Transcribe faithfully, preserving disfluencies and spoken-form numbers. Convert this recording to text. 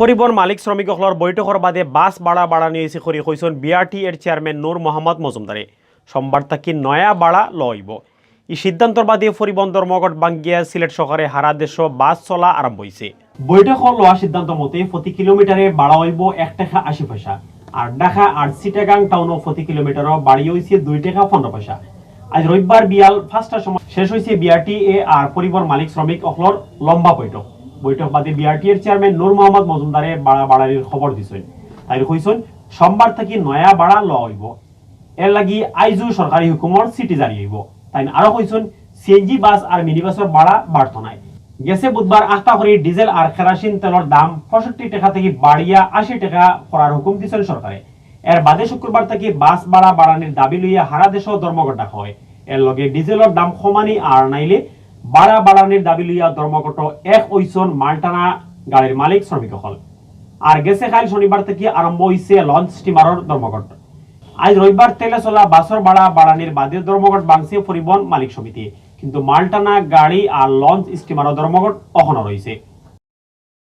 পরিবহন মালিক শ্রমিক অকলর বৈঠকর বাদে বাস ভাড়া বাড়ানি অইছে করি কইছইন বিআরটিএর চেয়ারম্যান নূর মোহাম্মদ মজুমদারে। সোমবার থাকি নয়া ভাড়া লওয়া অইবো। ই সিদ্ধান্তর বাদে পরিবহন ধর্মঘট ভাঙ্গিয়া সিলেট শহরে হারা দেশো বাস চলা আরম্ভ অইছে। বৈঠকো লওয়া সিদ্ধান্ত মতে প্রতি কিলোমিটারে ভাড়া অইবো এক টেকা আশি পয়সা, আর ঢাকা আর চিটাগাং টাউনো প্রতি কিলোমিটারো বাড়ি অইছে দুই টেকা পনেরো পয়সা। আজ রবিবার বিয়াল পাঁচটার সময় শেষ অইছে বিআরটিএ আর পরিবহন মালিক শ্রমিক অকলর লম্বা বৈঠক। বৈঠক বাদে বিআরটিএর চেয়ারম্যান নূর মোহাম্মদ মজুমদারে ভাড়া বাড়ানির খবর দিছইন। তাইন কইছইন, সোমবার থাকি নয়া ভাড়া লওয়া অইবো। এর লাগি আইজও সরকারি হুকুমর চিঠি জারি অইবো। তাইন আরো কইছইন, সিএনজি বাস আর মিনি বাসর ভাড়া বাড়তো নায়। গেছে বুধবার আখতা করি ডিজেল আর কেরাসিন তেলর দাম পঁয়ষট্টি টেকা থাকি বাড়িয়া আশি টেকা করার হুকুম দিছইন সরকারে। এর বাদে শুক্রবার থাকি বাস ভাড়া বাড়ানির দাবি লইয়া হারা দেশো ধর্মঘট ডাকা অয়। এর লগে ডিজেলর দাম কমানি আর নাইলে ভাড়া বাড়ানির দাবি লইয়া ধর্মঘটো এক অইছইন মালটানা গাড়ির মালিক শ্রমিক অকল। আর গেছে কাইল শনিবার থাকি আরম্ভ অইছে লঞ্চ স্টিমারর ধর্মঘট। আজ রবিবার তেলে চলা বাসর ভাড়া বাড়ানির বাদে ধর্মঘট ভাঙছে পরিবহন মালিক সমিতি, কিন্তু মালটানা গাড়ি আর লঞ্চ স্টিমারর ধর্মঘট অখনো রইছে।